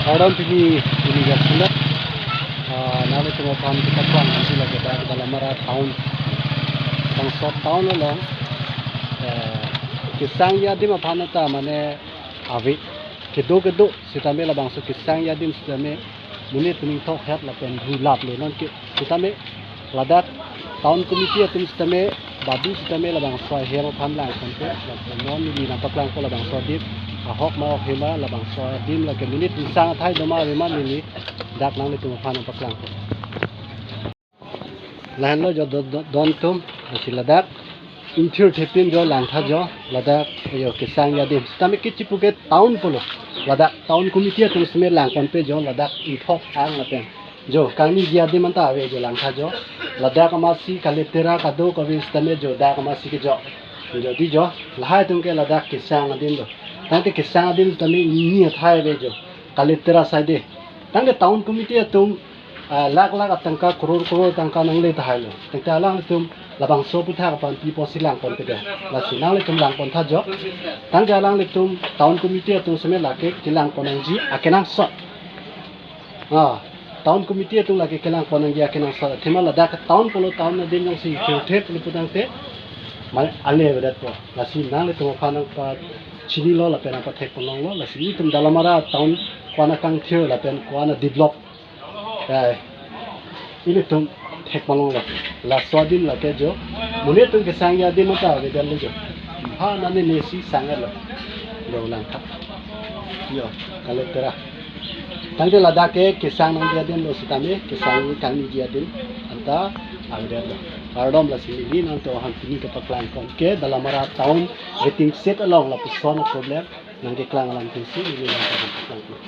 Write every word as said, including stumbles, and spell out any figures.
Kardom pini, pini jasinat. Ah, nanglitum aphan kita kuang nanti lagi dak Dalamara town. Bangso town along, eh, kesang adim aphan ta mane ave. Kedo kedo sitame labangso kesang adim sitame monit ning thok het lapen hu lap le non ke sitame ladak town committee atum sitame badu sitame labangso ahem aphan langponpe, lapen non neli nangpaklangpo labangso adim ahok ma ahok hema, labangso adim lake monit ingsang athai doma ave ma neli dak nanglitum aphan nangpaklangpo. Lahenlo jo do-, do-, don atum, lasi ladak ingthir thepin jo langtha jo, ladak jo kesang adim. Sitame kechipu ke town pulo. Ladak town committee atum sitame langponpe jo, ladak ingthok ang lapen jo kangniji adim anta ave jo langtha jo. Ladak amatsi kalitera kadokave sitame jo dak amatsi ke jo. Jo di jo, lahai atum ke ladak kesang adim do. Tangte kesang adim sitame ingni athai ave jo. Kalitera side. Tangte town committee atum, ah, lakh lakh atangka, crore crore tangka nangle tahai lo. Tangte alanglitum labangso aputhak aphan pi pusi langponpe do. Lasi nanglitum langpontha jo. Tangte alanglitum town committee atum sitame lake kelangpon nangji akenangsot. Ah, town committee atum lake kelangpon nangji akenangsot. Athema ladak town pulo, town adim jongsi thir thep pulo putangte mane ale avedet po. Lasi nanglitum aphan nangpachinilo lapen nangpathekponlonglo. Lasi itum Dalamara town ko-an akangthir lapen ko-an adevelop, eh, ilitum thekponlonglo. Laso adim lake jo monit atum kesang adim anta avedetlo jo. Ha nani nesi sanglo. Jo langtha. Jo, kalitera. Tangte ladak ke kesang nangji adim lo sitame, kesang kangniji adim anta avedetlo. Kardom, lasi neli nangtum aphan pini kepaklangkon ke Dalamara town waiting shed along lapuson problem nangkeklang alamthe si neli nangtum aphan paklangkon.